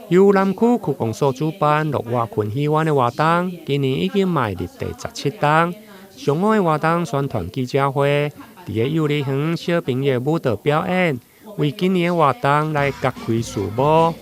由南區區公所主辦樂活昆喜灣的活動，今年已經邁入第17冬。上午的活動宣傳記者會，佇个幼兒園小朋友舞蹈表演，為今年的活動來揭開序幕。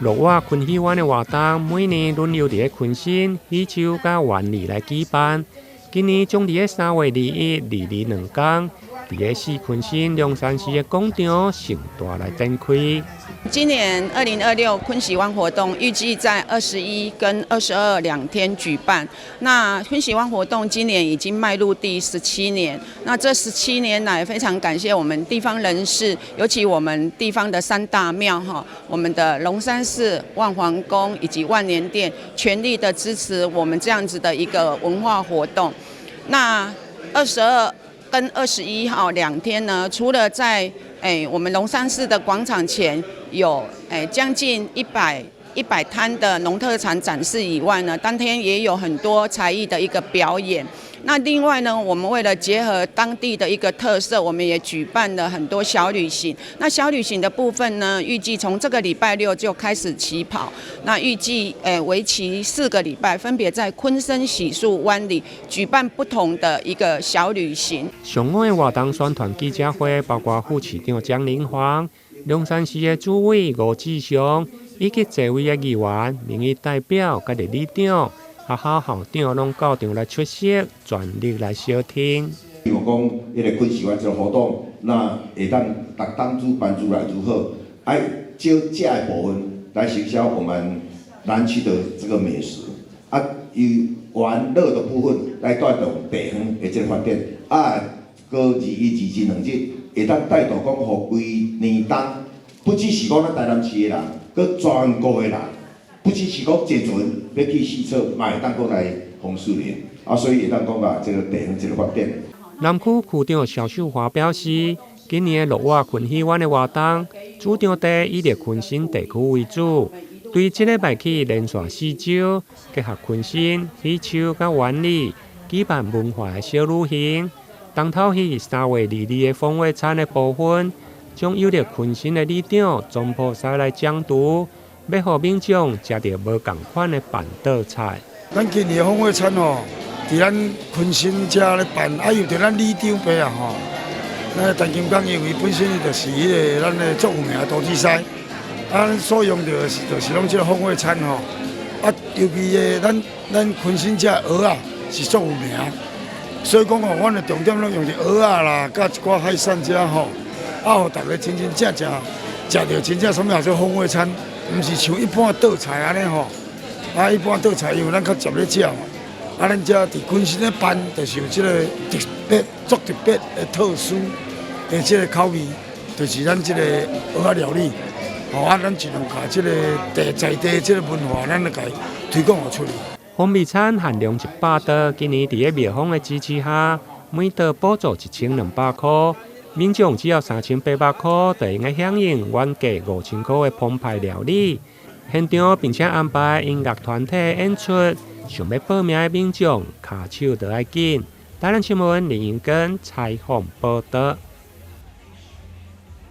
樂活昆喜灣的活動每年輪流佇个坤新、喜秋佮灣里來舉辦，今年將佇个3月21、22兩工，佇个四坤新龍山寺的廣場盛大來展開。今年2026昆喜灣活動預計在21跟22兩天舉辦。那昆喜灣活動今年已經邁入第17年。那這十七年來，非常感謝我們地方人士，尤其我們地方的三大廟哈，我們的龍山寺、萬皇宮以及萬年殿，全力的支持我們這樣子的一個文化活動。那22跟21號兩天呢，除了在我們龍山寺的廣場前有將近100攤的農特產展示以外呢，當天也有很多才藝的一個表演。那另外呢，我們為了結合當地的一個特色，我們也舉辦了很多小旅行。那小旅行的部分呢，預計從這個禮拜六就開始起跑。那預計為期4個禮拜，分別在鯤鯓、喜樹、灣里舉辦不同的一個小旅行。上午的活動宣傳記者會，包括副市長江林煌、龍山寺的主委吳志雄，以及濟位的議員、民意代表、佮里長、學校校長攏到場來出席，全力來相挺。希望講，彼个昆喜灣這個活動，那會當逐當主辦出來如何，愛借這个部分來行銷我們南區的這個美食，啊，以玩樂的部分來帶動地方的這個發展，啊，閣21、22兩日會當帶動講，予規年冬，不只是講咱台南市的人，閣全國的人。不只是講坐船欲去四處，嘛會當閣來紅樹林，啊，所以會當講啊，這個地方這個發展。南區區長蕭秀華表示，今年的樂活昆喜灣的活動，主場地以坤新地區為主，對這禮拜起連續4週，結合坤新、喜秋佮灣里舉辦文化的小旅行。重頭戲3月22的風味餐的部分，將由著坤新的里長莊菩薩來掌廚。欲予民眾食著無仝款的辦桌菜。咱今年的風味餐吼，佇咱坤新遮咧辦，啊又佇咱里長伯啊吼，那陳金剛因為本身伊就是彼个咱的足有名的杜子師，啊，咱所用著的是就是攏這个風味餐吼，啊，尤其的咱坤新遮蚵仔是足有名，所以講吼，阮的重點攏用佇蚵仔啦，佮一寡海產遮吼，啊，予逐家真真正正食著真正啥物叫做風味餐。毋是像一般桌菜按呢吼，啊，一般桌菜因為咱較捷咧食嘛，啊，咱遮佇坤新咧辦，就是有這個特別、足特別的特殊的這個口味，就是咱這個蚵仔料理，吼啊，咱盡量共這個地在地這個文化，咱來共推廣予出去。風味餐限量100桌，今年佇个廟方的支持下，每桌補助1200箍。民眾只要3800箍，就會用享用原價5000箍的澎湃料理。現場並且安排音樂團體演出，想欲報名的民眾跤手就愛緊。台南新聞林英根採訪報導。